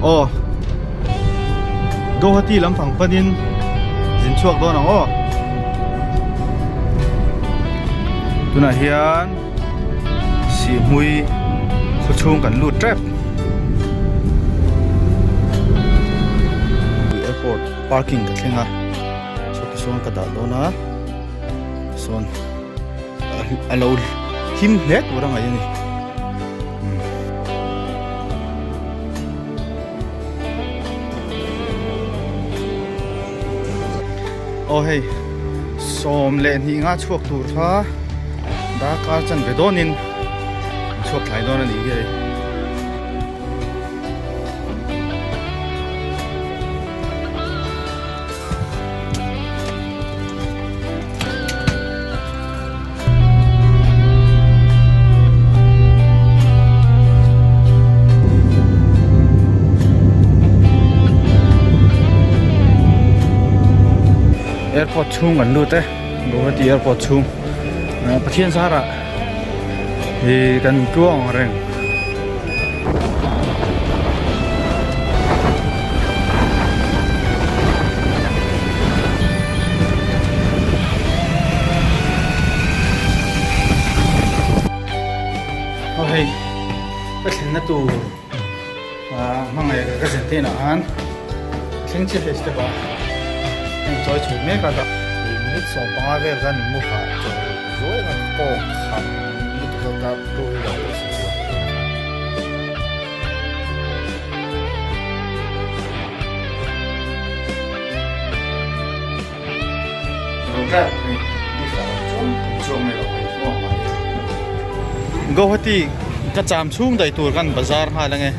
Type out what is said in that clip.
Aw Guwahati lampang panin zin chhuak dawn ang aw. Tunah hian Sihhmui khaw chhung kan lut tep. Airport parking ka thleng a, chhuak sawn ka dah dawn a, sawn a lo him hle tur a ngaih a ni. Aw hei 12 nga chhuak tur kha darkar chan ve dawnin chhuak thlai dawn a nih hi hei. Airport chhung an lut e Guwahati airport chhung Pathian zarah hi kan tluang ang reng. Aw hei ka thlenna tur ah hmangaih ka ka zen te inah khan thleng chiah hei step ah heng chawi chho mek a dah. Minute 15 vel khan mu hah chawl zuai ang a kawng kham lutuk a ka two wheeler pawh si chuan tun khan. Guwahati ka cham chhung daih tur kan bazar nghal ange.